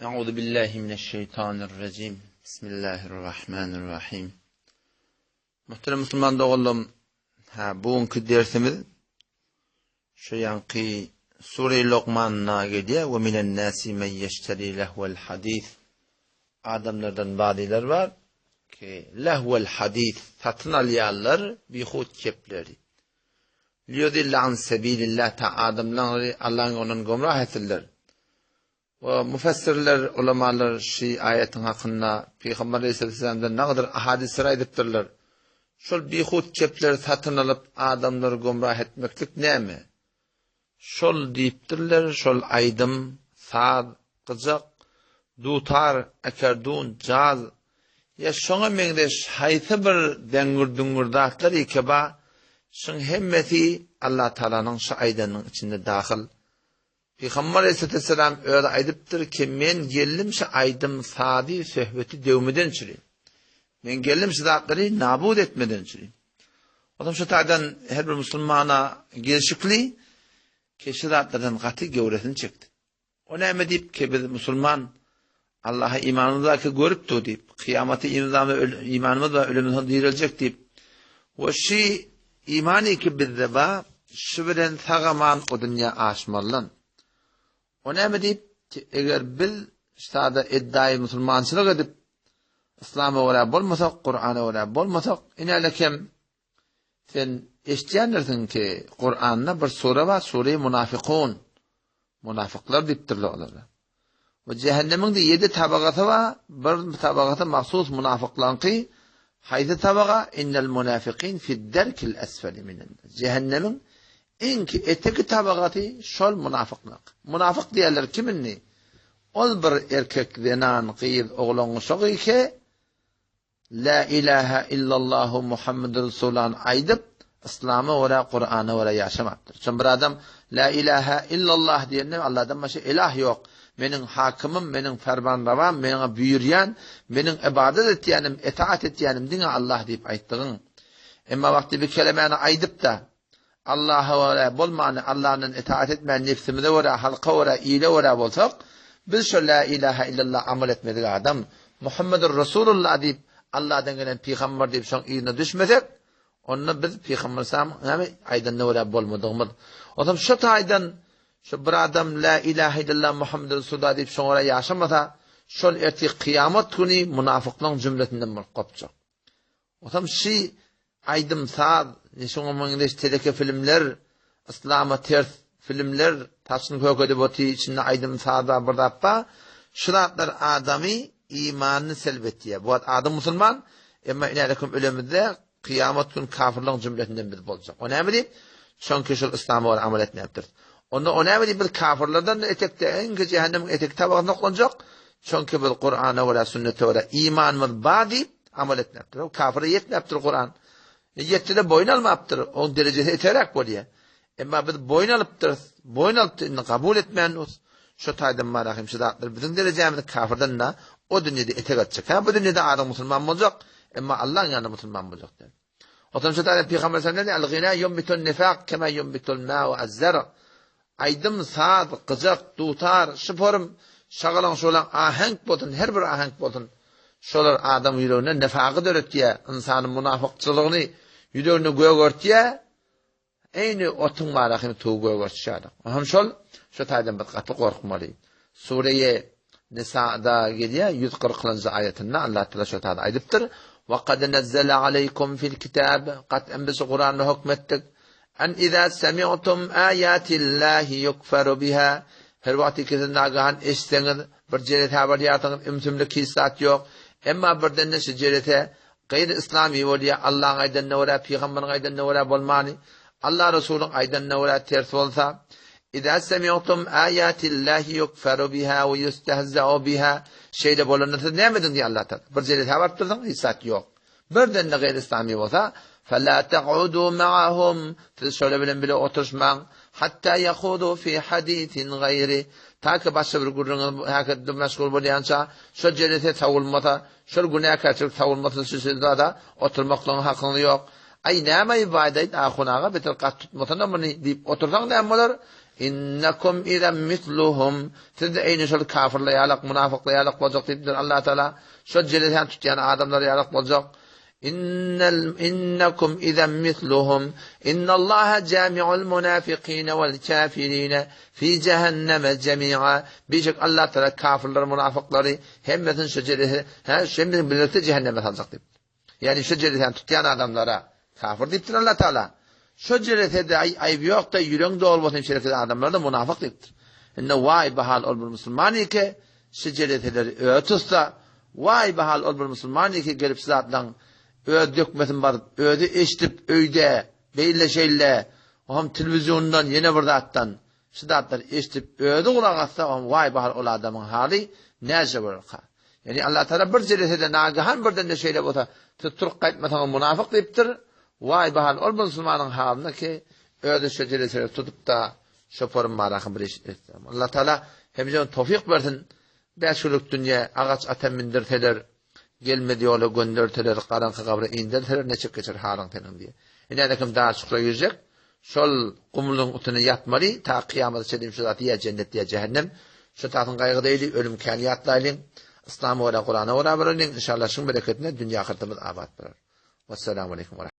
Euzu billahi mineşşeýtanirrajim. Bismillahirrahmanirrahim. Muhterem musulman doganlarym, ha bu günki dersimiz şu ýanky Sure Lokmanda gelýär we minen nasi men yeşteri lehwel hadis. Adamlardan bazylar bar ki lehwel hadis satyn alýarlar bihut kepleri. Liyudilla an sebilillah ta adamlary Allahyň ýolundan gomrah etsinler. We müfessirler, ulamalar şy aýatyň hakynda Pygamber aleyhisselamdan nagadyr ahadyslar aýdypdyrlar. Şol bihut kepleri satyn alyp adamlary gomrah etmeklik näme? Şol diýipdirler, şol aýdym, saz, gyjak, dutar, akardun, jaz, ýa şoňa meňzeş haýsy bir deňňir-düňňür zatlar ikeba, şuň hemmesi Allatagalanyň şu aýdanynyň içinde dahyl. Pygamber aleyhisselam özi aýdypdyr ki, men geldim şu aýdym, sazy, söhbeti döwmeden çüri. Men geldim şu zatlary nabut etmeden çüri. Otam şu taýdan her bir musulmana gelşikli ki şu zatlardan gaty göwresini çekdi. O näme diýip ki biz musulman Allaha imanymyz bar ki görüpdi diýip, kyýamaty imanymyz bar, ölümden soň direljek diýip. We şu imany ki bizde bar, şu bilen sag-aman o dünýä aşmalydan. O näme diýip ki eger biz ştada eddaýy musulmançylyk edip, Yslama görä bolmasak, Kur'ana görä bolmasak, inälekem Sen eşitýändirsiň ki, Kuranda bir sure bar, Sure-i Munafykun. Munafyklar diýipdirler olara. We jähennemiň-de ýedi tabagasy bar, bir tabagasy mahsus munafyklaryňky. Haýsy tabaga? Innel munafikin fid-derkil esfeli minen. Jähennemiň iň eteki tabagasy şol munafyklar. Munafyk diýerler kim indi? Ol bir erkek, zenan, gyz, oglan, uşak ike, Lä ilähä illallahu Muhammedur Resulany aýdyp, Yslama görä, Kurana görä ýaşamapdyr. Şon bir adam Lä ilähä illallah diýende Allahdan başga ilah ýok. Meniň hakymym, meniň fermanrawam, meňe buýurýan, meniň ybadat etýänim, etaat etýänim diňe Allah diýip aýtdygyň. Emma wagty bir kelemäni aýdyp-da, Allaha görä bolmany, Allahndan itaat etmän nebsimize görä, halka görä, ile görä bolsak, biz şo Lä ilaha illallah amal etmedik adam, Muhammedur Rasulullah diýip, Allahdan gelen pygamber diýip şoň yzyna düşmesek, onda biz pygamber salam näme aýdanyna görä bolmadygymyz. Onsoň şo taýdan şo bir adam Lä ilaha illallah Muhammedur Rasulullah diýip şoňa görä ýaşamasa, şol ertir kyýamat güni munafyklaryň jümlesinden bolup gopjak. Otam şi aýdym saz, şoňa meňzeş teleke filmler, yslama ters filmler, saçyny kökedip oty, içinde aýdym saz bar bir zat bar. Şu zatlar adamy imanyny selb etýär. Bu wagt adam musulman, emma inälekim ölemizde kyýamat gün kafirlaryň jümlesinden biz boljak. O näme diýip? Çünki şol yslama görä amal etmäpdiris. Onda o näme diýip biz kafirlerden etekde iň jähennemiň etek tabagynda oklanjak? Çünki biz Kur'ana görä, sünnete görä imanymyz bar diýip Amal etmepdir. O kafire ýetmepdir Kuran. E, ýetdi-de boýun almapdyr. Oň derejesi eteräk bolýar. Emma biz boýun alypdyrys. Boýun alypdyr, indi kabul etmän şu taýdan marahim şu zatlar biziň derejämiz kafirden da o dünýede etek atjak. Ha bu dünýede adam musulman boljak, emma Allahyň ýanynda musulman boljak däl. Otam şu taýdan Pygamber sallallahu aleyhi ve sellem el-gina yumbitun nifaq kema yumbitul ma'u az-zar. Aýdym, saz, gyjak, dutar, şyporym, şagalaň şolaň aheňk bolsun, her bir aheňk bolsun. Şolar adam ýüreginde nifagy döretýär, ynsanyň munafykçylygyny ýüreginde gögertýär. Eýni otuň barahyny tugy gögertişi ýaly. Hem şol, şu taýdan biz gaty gorkmaly. Sureýe Nisa'da gelýär, 140-njy aýatynda Allah Taala şu taýda aýdypdyr: "Wa kad nazzala aleykum fil kitab" Kat em biz Kuranda hökmetdik. An iza semi'tum ayatillahi yukfaru biha Her wagt ki siz nagahan eşitseňiz, bir jelese barýarsyňyz, ümsümlik hiç zat ýok. Emma birden-de şu jelese Gaýry yslamy bolýa, Allaň aýdanyna görä, pygamberiň aýdanyna görä bolmany, Allah Resulyň aýdanyna görä ters bolsa, Iza semi'tum ayatillahi yukfaru biha we yustehza'u biha, şeýle bolanda siz näme ediň diýýär Allah Taala. Bir jelesä baryp dursaň hiç zat ýok. Birden-de gaýry yslamy bolsa, fela taq'udu ma'ahum, siz şolar bilen bile oturyşmaň, hatta yahudu fi hadisin gaýri, ta ki başga bir gürrüňe häkede meşgul bolýança, şol jelese sowulmasa, Şol günäkärçilik sowulmasyn şu sizde-de oturmaklygyň hakyňyz ýok. Aý näme-aý baýdaýt ahun aga beter gaty tutmasana muny diýip otursaň näme bolar? Innekum izen misluhum. Siz-de eýni şol kafirler ýalak, munafyklar ýalak boljak diýipdir Allah Taala. Şol jelesäni tutýan adamlar ýalak boljak. Innel innekum izen misluhum. Innallaha jami'ul munafikine wal kafirine fi jehenneme jemi'a. Bişek Allah Taala kafirleri, munafyklary hemmesini şu jelese, hä, hemmesini birlikde cehenneme saljak diýipdir. Ýagny şu jelesäni tutýan adamlara kafir diýipdir Allah Taala. Şu jelesede aý aýby ýok-da ýüregiň doly bolsun diýip şeýle adamlara-da munafyk diýipdir. Indi waý bahal ol bir musulman eke şu jeleseleri özi tutsa, waý bahal ol bir musulman eke gelip şu zatlaň öz dökmesini basyp özi eşidip öýde beýle şeýle oňam telewiziondan ýene bir zatdan Şu zatlary eşidip, özi gulak assa, oň waý bahar ol adamyň haly näce bolarka? Ýagny Allah Tagala bir jelesede nagehan birdende şeýle bolsa, siz turup gaýtmasaňyz munafyk diýipdir. Waý bahar ol musulmanyň halyna ki, özi şu jeleseleri tutup-da, şoporym baraky bir iş etse. Allah Tagala hemjemize towfyk bersin. Bäş günlük dünýä agaç ata mindirseler, Gelmez ýola gönderseler, garaňky gabra inderseler, neçik geçer halyň seniň diýýär. Ine, kim dar çukura girjek, şol gumluň üstünde ýatmaly, ta kyýamata çenli şu zat ýa jennet ýa jähennem. Şu taýdan gaýgy edeýli, ölüm kän ýatlaýlyň. Yslama görä, Kurana görä bolalyň. Inşallah şuň bereketine dünýe ahyretimiz abat bolar. Wessalamu aleýkum we.